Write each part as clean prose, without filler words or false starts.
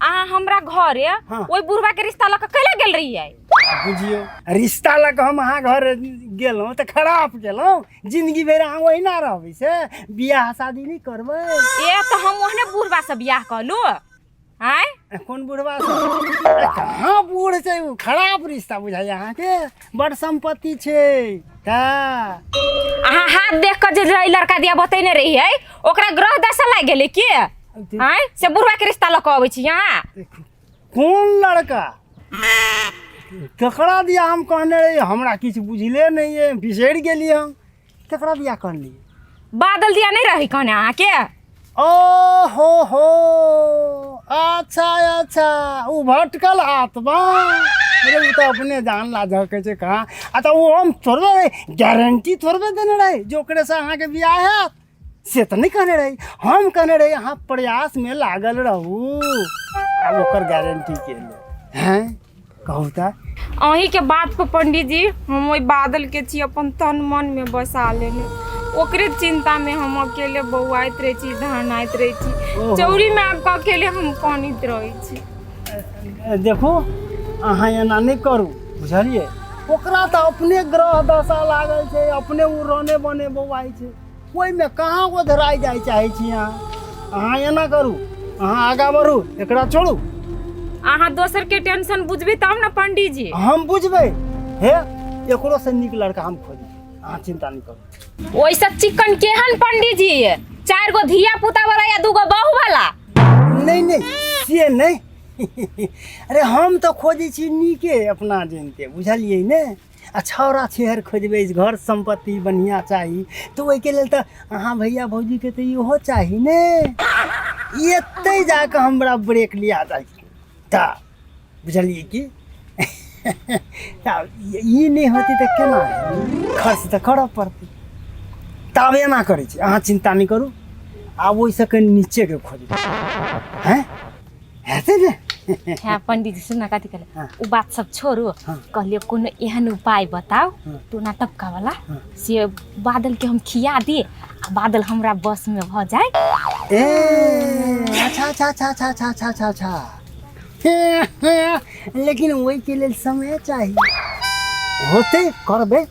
अहाँ हमरा घरे हाँ। ओहि बुढ़वा के रिश्ता लऽ के कैला गेल रहियै बुझियौ रिश्ता लऽ कऽ हम अहाँ घर गेलहुँ तऽ खराब गेलहुँ जिंदगी भरि अहाँ ओहिना रहबै से बियाह शादी नहि करबै ए तऽ हम ओहने बुढ़वा से बियाह कहलू आँय कोन बुढ़वा छै? अरे कहाँ बूढ़ छै ओ खराब रिश्ता बुझाइए अहाँके बड़ सम्पत्ति छै तऽ अहाँ हाथ देख कऽ जे ई लड़का दिया बतेने रहियै ओकरा ग्रह दशा लागि गेलै की आँय से बुढ़वा के रिश्ता लऽ कऽ अबै छी अहाँ कोन लड़का केकरा दिया हम कहने रही हमरा किछु बुझले नहि अइ बिसरि गेलियै हम केकरा दिया कहलियै बादल दिया नहि रही कहने अहाँके ओ हो हो अच्छा अच्छा ओ भटकल आत्मा अरे ओ तऽ अपने जान ला झकै छै कहाँ आ तऽ ओ हम थोड़बे गारंटी थोड़बे देने रही जे ओकरेसँ अहाँके बियाह हैत से तऽ नहि कहने रही हम कहने रही अहाँ प्रयासमे लागल रहू आब ओकर गारंटी के ले हैं कहू तऽ अहीँके बात पर पंडित जी हम ओहि बादल के छी अपन तन मन में बसा लेने ओकरे चिंता में हम अकेले बौआइत रहै छी धनाइत रहै छी ओहो। चौरी में आबि कऽ अकेले हम कानैत रहै छी देखू अहाँ एना नहि करू बुझलियै ओकरा तऽ अपने ग्रह दशा लागल छै अपने ओ रने बने बौआइ छै ओहिमे कहाँ ओधराइ जाइ चाहै छी अहाँ अहाँ एना करू अहाँ आगाँ बढ़ू एकरा छोड़ू अहाँ दोसर के टेंशन बुझबै तब ने पंडित जी हम बुझबै हे एकरो से नीक लड़का हम खोजबै अहाँ चिंता नहि करू ओहिसँ चिकन केहन पंडित जी चारि गो धिया पुता वाला या दूगो बहू वाला नहि नहि से नहि अरे हम तऽ खोजै छी नीके अपना जनिते बुझलियै ने आ छौड़ा छेहर खोजबै घर सम्पत्ति बढ़िआँ चाही तऽ ओहिके लेल तऽ अहाँ भैया भौजीके तऽ इहो चाही ने एतहि जा कऽ हमरा ब्रेक लिया जाइ तऽ बुझलियै कि तऽ ई नहि होतै तऽ केना हेतै खर्च तऽ करऽ पड़तै तऽ आब एना करै छी अहाँ चिन्ता नहि करू आब ओहिसँ कनि नीचेके खोजबै हैं हेतै ने हँ पंडित जी सुन कथी कहले हाँ। ओ बात सब छोड़ू हाँ। कहलिए कोनो एहन उपाय बताउ हाँ। टोना टपका वाला हाँ। से बादल के हम खिया दी आ बादल हमरा बस में भ जाए ए अच्छा अच्छा अच्छा अच्छा अच्छा अच्छा अच्छा अच्छा हे, हे, लेकिन ओहिके लेल समय चाही होतै करबै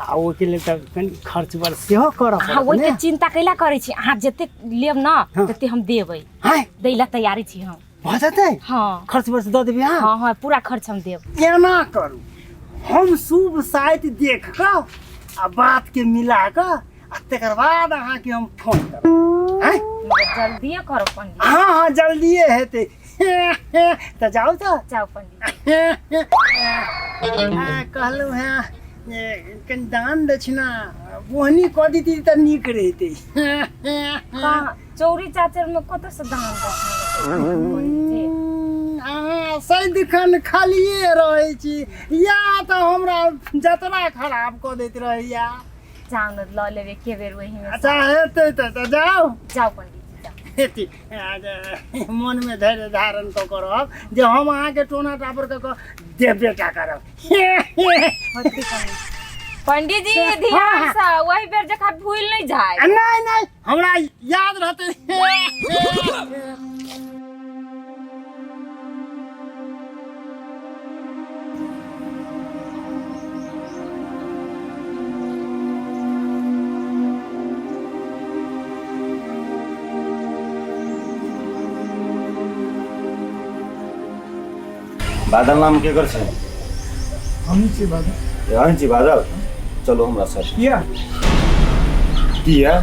आ ओहिके लेल तऽ कनि खर्च वर्च सेहो करऽ अहाँ पड़त ओहिके ने चिंता कैला करै छी अहाँ जतेक लेब न हाँ। तते हम देबै हाँ दै ला तैयारी छी हम भऽ जेतै हाँ खर्च वर्च दऽ देबै अहाँ हाँ हाँ पूरा खर्च हम देब एना करू हम शुभ साइत देख कऽ आ बातके मिला कऽ आ तकर बाद अहाँके हम फोन करब आँय? मगर जल्दिए करो पंडित हँ हँ जल्दिए हेतै तऽ जाउ तऽ जाओ पंडित कहलहुँ हेँ जे कनि दान दक्षिणा बोहनी कऽ दैती तऽ नीक रहितै कहाँ चौरी चाचर में कतऽ से दान दक्षिणा पंडित जी अहाँ सदिखन खालिए रहै छी या तऽ हमरा जतरा खराब कऽ दैत रहैया जाउ ने लऽ लेब एके बेर ओही में अच्छा हेतै तऽ जाउ जाउ पंडित जी जाउ हेती मोनमे धैर्य धारण कऽ कऽ रहब जे हम अहाँके टोना टापर कऽ कऽ देबे टा करब पंडित जी ध्यान से वही बेर जखा भूल नहीं जाए नहि नहि हमरा याद रहतै बादल नाम केकर छै हमही छी बादल अहीं छी बादल चलू हमरा साथ किया किया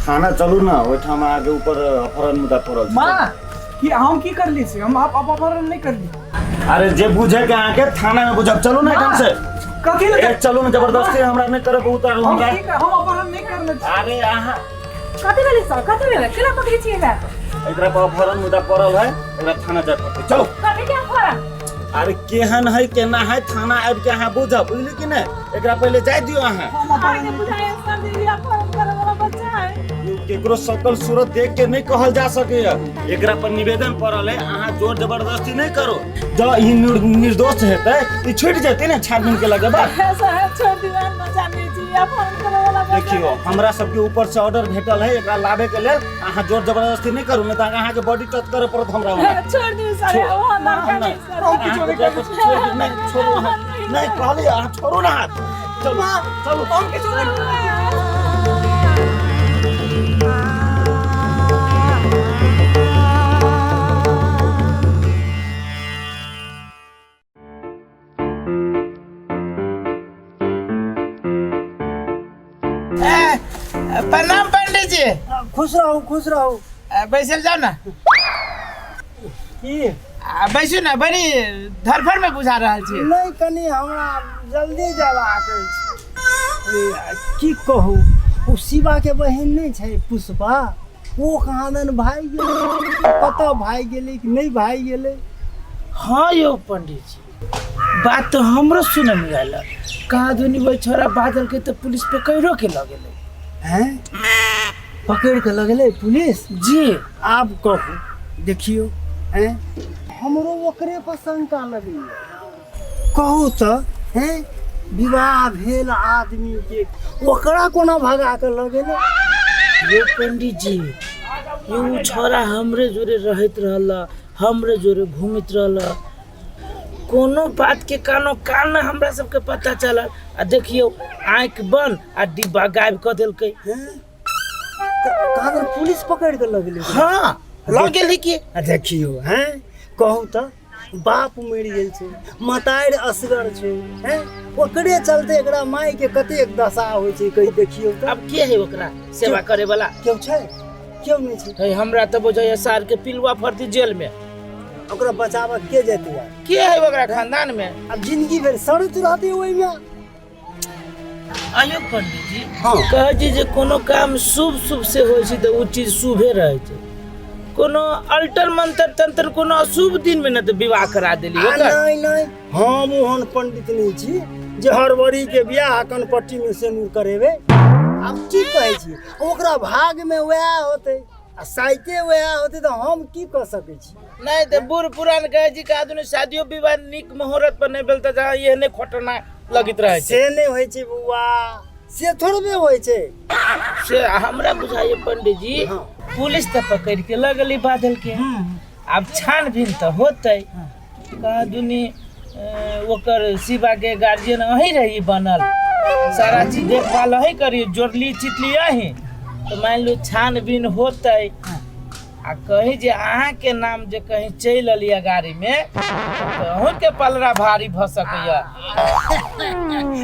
थाना चलू ने ओहिठाम अहाँके ऊपर अपहरण मुद्दा पड़ल छै माँ कि हम की करली से हम आप अपहरण नहीं करली अरे जे बुझे के अहाँके थाना में बुझब चलू ने एहिठाम से कथी लगे ए, चलू ने जबरदस्ती हमरा नहि करब उतारू हम हमरा की हम अपहरण नहीं करले छी अरे अहाँ कथी भेलै सर कथी भेलै केना पकड़ै छियै एकरा एकरा पर अपहरण मुद्दा पड़ल है एकरा थाना जाय पड़तै चलू कथी के अपहरण अरे केहन है केना है थाना आबि के अहाँ बुझब बुझली कि नहि एकरा पहिले जाय दियौ अहाँ हम अपहरण अहाँके बुझाइ सर दीदी अपहरण करे वाला बच्चा है केकरो शकल सूरत देख के नहीं कहल जा सकैया। एकरा पर निवेदन पड़ल है, अहाँ जोर जबरदस्ती नहीं करो। जब ई निर्दोष हेतै ई छूट जेतै ने छानबीन के लगे बाद। साहब छोड़ दियौ, हम जानै छी अपहरण करे वाला बच्चा। देखियो हमरा सबके ऊपर से ऑर्डर भेटल है एकरा लाबे के लेल, अहाँ जोर जबरदस्ती नहीं करू, नहीं तऽ अहाँके बॉडी टच करे पड़त हमरा ओना। छोड़ दियौ सर, ओ लड़का नहीं सर। हम किछो नहीं करै छी, छोड़ दियौ, नहीं छोड़ू अहाँ, नहीं कहली अहाँ छोड़ू ना हाथ। चलू चलू, हम किछो नहीं। प्रणाम पंडित जी। खुश रहू खुश रहू। बैसल जाओ ना। की बैसू ना, बड़ी धरफड़ में बुझा रहल छी। नहीं कनी हमरा जल्दी जयबाक अछि। की कहू, ओ शिवा के बहिन नहीं छै पुष्पा, ओ कहाँ दन भागि गेलै, पता भागि गेलै कि नहीं भागि गेलै। हाँ यौ पंडित जी, बात तो हमरो सुनऽ में आयल, कहाँ दुनी वही छोरा बादल के तो पुलिस पकड़ो के लऽ गेलै। हैं, पकड़ के लऽ गेलै पुलिस? जी। आब कहू, देखियौ हैं, हमरो ओकरे पर शंका लगैया। कहू तऽ हैं, विवाह भेल आदमी के ओकरा कोना भगा के लऽ गेलै? यो पंडित जी, यो छोरा हमरे जोरे रहैत रहल, हमरे जोरे घूमैत रहल, कोनो बात के कानो कान हमरा सबके पता चलल, आ देखियौ आँखि बंद आ डिब्बा गायब कऽ देलकै। कहाँ दन पुलिस पकड़ के लऽ गेलै? हाँ लऽ गेलै की। आ देखियौ हैं, कहू तऽ बाप मरि गेल छै, मतारि असगर छै, हैं, ओकरे चलते एकरा माय के कतेक दशा होइ छै, कहि देखियौ तऽ। आब के है ओकरा सेवा करे वाला? केओ छै? केओ नहि छै। हे हमरा तऽ बुझाइया सार के पिलुआ फरती जेल में। ओकरा बचाबऽ के जेतै यार? के है ओकरा खानदान में? आब जिंदगी भरि सड़ैत रहतै ओहिमे। आयो पंडित जी, हाँ। कहै छी जे कोनो काम शुभ शुभ से होइ छै तऽ ओ चीज शुभे रहै छै, कोनो अल्टर मंत्र तंत्र कोनो अशुभ दिन में न तऽ विवाह करा देली आ ओकर। नहीं नहीं, हम ओहन पंडित नहीं छी जे हड़बड़ी के बियाह कनपट्टी में सेनूर करेबे। आब की कहै छी, ओकरा भाग में वएह होतै आ साइते वएह होतै, तऽ हम की कऽ सकै छी? नहीं तऽ बूढ़ पुरान कहै छी कि आदमी शादियो विवाह नीक मुहूर्त पर नहीं भेल तऽ जहाँ एहने खोटना लगैत रहै छै। से नहीं होइ छै बौआ, से थोड़बे होइ छै। से हमरा बुझाइए पंडित जी, हाँ। पुलिस तऽ पकड़ के लऽ गेलै बादल के, आब छानबीन तऽ होतै। कहाँ दुनी ओकर शिवा के गार्जियन अहीं रही बनल, सारा चीज देखभाल अहीं करी, जोड़ली चितली अहीं, तऽ मानि लू छानबीन होतै। आ कहीं जे अहाँके नाम जे कहीं चलि अलियै गाड़ी में तऽ अहूँके पलड़ा भारी भऽ सकैया।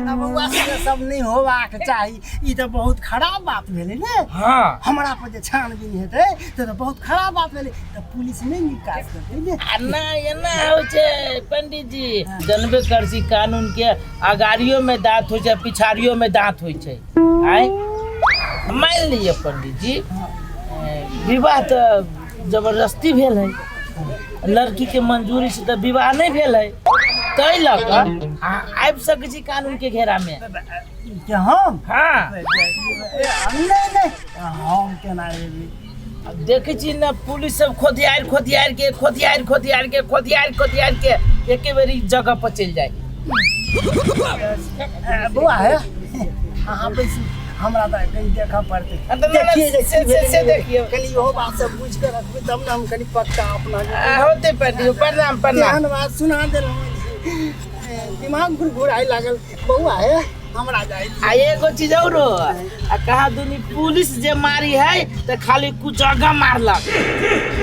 अब बौआ से सब नहीं होबाक चाही, ई तऽ बहुत खराब बात भेलै ने। हाँ। हमरा पर जे छानबीन हेतै तऽ बहुत खराब बात भेलै, तऽ पुलिस नहि नीक काज करतै ने। आ नहि एना होइ छै पंडित जी, जनबे कर छी कानून के अगाड़ियो में दाँत होइ छै, पिछाड़ियो में दाँत होइ छै। आय मानि लिअ पंडित जी, विवाह तऽ जबरदस्ती भेल है, लड़की के मंजूरी से तऽ विवाह नहीं भेल है, ताहि लऽ कऽ अहाँ आबि सकै छी कानून के घेरा में। के हम? हाँ। नहीं नहीं, हम केना एबै? अब देखै छी ने पुलिस सब खोदियार खोदियार के खोदियार खोदियार के खोदियार खोदियार के एके बेरी जगह पर चलि जाय। बौआ है, अहाँ बैसू, हमरा तऽ कनि देखऽ पड़तै। हाँ, तऽ नहि, देखिए जे से- की भेलै, से देखियौ। कनि इहो बात सब बुझि कऽ रखबै तब ने हम कनि पक्का अपना होतै पंडित, प्रणाम प्रणाम। एहन बात सुना देलहुँ, दिमाग घुरघुराइ लागल। बौआ है, हमरा जाइ आ एगो चीज औरो, आ कहाँ दुनी पुलिस जे मारी है तऽ खाली कुछ जगह मारलक,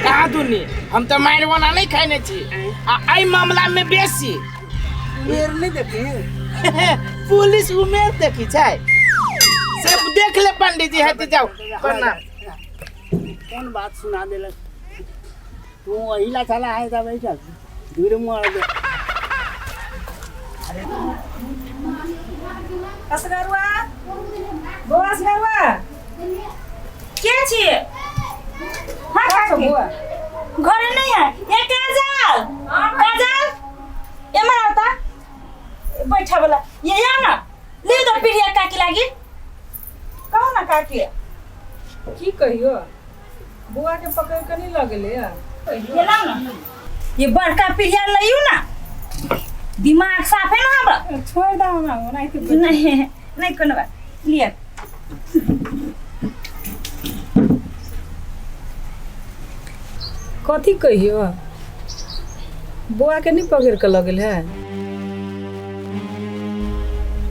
कहाँ दुनी हम तऽ मारि वाला नहीं खाने छी, आ एहि मामला में बेसी उमेर नहीं देखी। पुलिस उमेर देखी छै, से देख ले पंडित जी। हेतै जाउ, प्रणाम। कोन बात सुना देलक तू? अहिला चला है तब बैठल दूर मुँह दे। असगरुआ बौआ, असगरुआ के छियै? हाँ काकी, घरे नहीं है। ए काजल, काजल एमर आवता, बैठा वाला ये या ना ले दो पीढ़िया काकी लागी। कहू ना काकी। की कहियो, बौआ के पकड़ के नहीं लऽ गेलै गेलौ ने ये बड़का पिलिया लइयो ना, दिमाग साफ है ना हमरा। छोड़ दे हमरा, ओनाहिते नहीं नहीं कोनो बात, लिअ। कथी कहियो, बौआ के नहीं पकड़ के लऽ गेल है,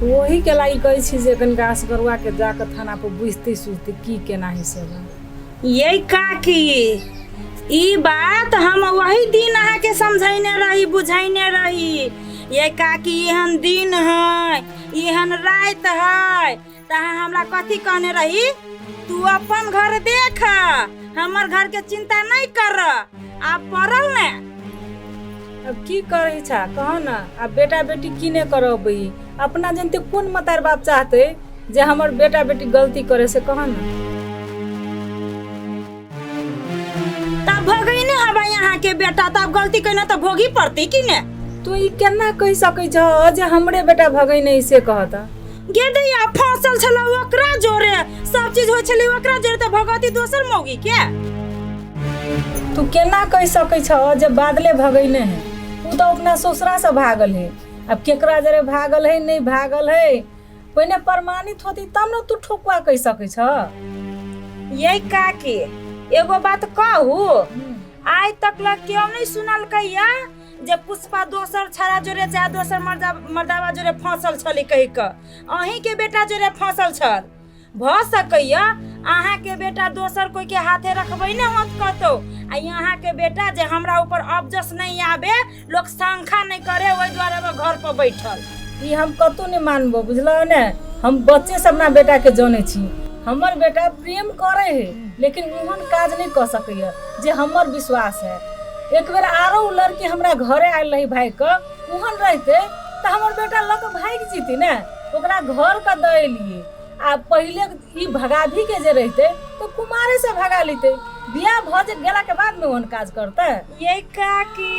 वही के लागि कहै छी जे कनिका असगरुआ के जाके थाना पर बुझते सुझते की केना है से। ये काकी ई बात हम वही दिन अहाँ के समझैने रही बुझैने रही। ये काकी एहन दिन है एहन रात है, त अहाँ हमरा कथी कहने रही, तू अपन घर देख हमर घर के चिंता नहीं कर। आप पड़ल ने अब की करै छा कह ना, अब बेटा बेटी की नहीं करबै, अपना जनते कोन मतार बाप चाहते जे हमर बेटा बेटी गलती करे से कह ना। तब भोगी ने हवा यहाँ के बेटा, तब गलती करना तो भोगी पड़ती कि ने। तू ई केना कहि सकै छ जे हमरे बेटा भगै नहीं से कहता? गे दैया फसल छला ओकरा जोरे सब चीज होइ छलै ओकरा जोरे, त भगवती दोसर मौगी के। तू केना कहि सकै छ जे बादले भगै ने है, उ तो अपना ससुरा से भागल है, अब केकरा जरे भागल है नहीं भागल है पहिने प्रमाणित होती तब न तू ठोकुआ कहि सकै छ। ये काकी एगो बात कहू, आइ तक ल केओ नहीं सुनलकै जे पुष्पा दोसर छड़ा जोरे चाहे दोसर मर्दावा जोरे फंसल छलै कहि कऽ, अहीं के बेटा जोरे फंसल छल। भऽ सकैया अहाँ के बेटा दोसर कोई के हाथे रखबै ने होत कतौ, आ यहाँ के बेटा जे हमरा ऊपर अबजस नहीं आबे, लोग शंखा नहीं करे, ओहि दुआरे घर पर बैठल। ई हम कतौ नहीं मानबो बुझलौ ने, हम बच्चे से अपना बेटा के जानै छी, हमर बेटा प्रेम करे है लेकिन ओहन काज नहीं कऽ सकैया जे हमर विश्वास है। एक बेर आरो उ लड़की हमरा घरे आयल रही भागि कऽ, ओहन रहते तऽ हमर बेटा लऽ कऽ भागि जेतै ने, ओकरा घर के दऽ एलियै। आ पहिले ई भगाभी के जे रहते तो कुमारे से भगा लेते, बियाह भऽ जे गेला के बाद में ओहन काज करते। ये काकी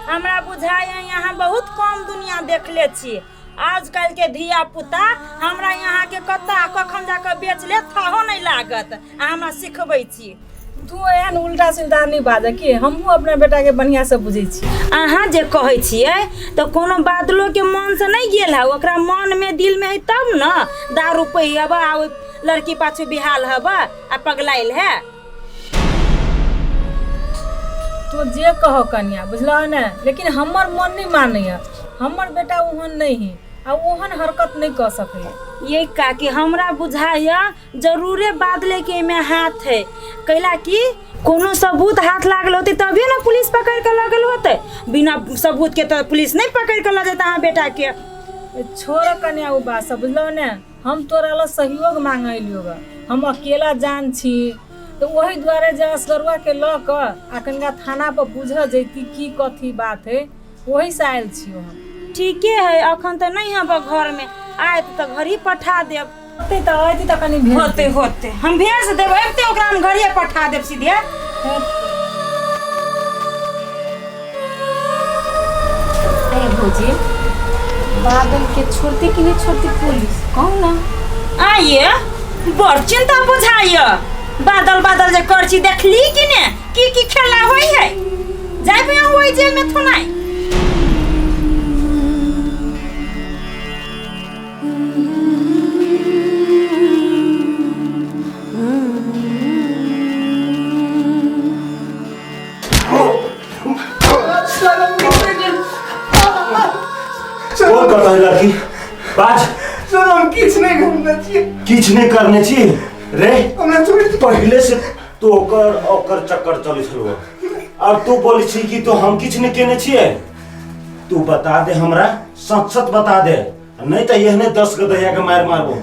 हमरा बुझाया यहाँ बहुत कम दुनिया देखले छी, आजकल के धिया पुता हमरा यहाँ के कत्ता कखन जाके बेच ले थाहो नहीं लागत, आ हमरा सिखबै छी। तू एहन उल्टा सीधा नहीं बाजऽ कि हमहूँ अपना बेटा के बढ़िया से बुझै छी। अहाँ जे कहै छियै तऽ कोनो बादलो के मन से नहीं गेल है, ओकरा मन में दिल में है तब न दारू पियब आ ओहि लड़की पाछू बिहाल हब आ पगलाइल है। तू जे कह कनिया बुझलौ ने, लेकिन हमर मन नहीं मानैया, हमर बेटा ओहन नहीं है आ ओहन हरकत नहीं कऽ सकैया। ये काकी हमरा बुझाया जरूरे बादले के में हाथ है, कैला कि कोनो सबूत हाथ लागल होते तभी ना पुलिस पकड़ के लगल होते, बिना सबूत के तो पुलिस नहीं पकड़ के ल जेता अहाँ बेटा के। छोड़ कन्या ओ बात सब बुझलौ ने, हम तोरा ला सहयोग मांगे एलियो ग, हम अकेला जान छी तो वही दुआरे जे असगरुआ के लऽ कऽ आ कनिका थाना पर बुझ जैती की कथी बात है, वही से आयल छी हम। ठीके है, अखन तो नहीं हब घर में, आयत तो घर ही पठा देब। होते तो आयती तो कनी भेज होते होते हम भेज देब, अबिते ओकरा हम घरे पठा देब सीधे। अरे भौजी बादल के छोड़ते कि नहीं छोड़ते पुलिस कहू ना? आइए बड़ चिंता बुझाइए, बादल बादल जे कर छी देखली कि ने की की खेला होई है, जाइबे ओइ जेल में थोनाई। कौन करता है लड़की बाज? सर हम किछ नहीं करने छी। किछ नहीं करने छी रे, हमरा छोड़। पहले से तो ओकर ओकर चक्कर चलै छलौ और तू बोली छी कि तो हम किछ नहीं केने छियै। तू बता दे हमरा, सच सच बता दे, नहीं तो एहने 10 गदहिया के मार मारबो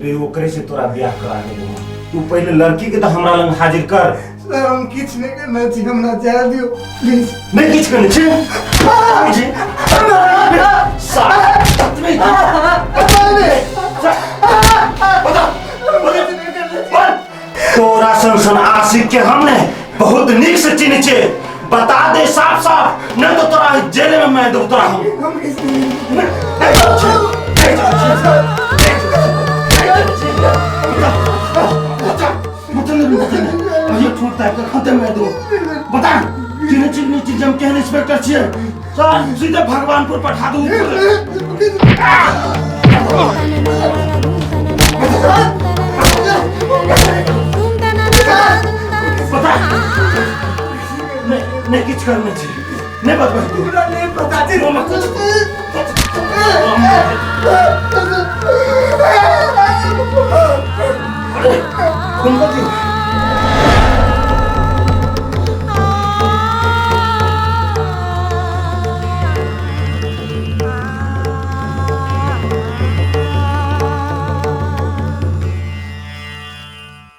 रे, ओकरे से तोरा ब्याह करा देबो। तू पहले लड़की के तो हमरा लंग हाजिर कर। सर हम किछ नहीं करने छी, हमरा जाय दियो प्लीज। नहीं किछ करने छी। तोरा सन सन आशिक के हमने बहुत नीक से चिन्ह छे, बता दे साफ साफ, नहीं तो तोरा जेल में मैं देब तोरा हम। कहियो ठूर ताकि के खत्म कर दो। बता चिन्ह चिन्ह चीज हम केहन इंस्पेक्टर छियै? सर सीधे भगवानपुर पठा दू। बता नहीं नहीं किछु करने छी, नहीं बतबै।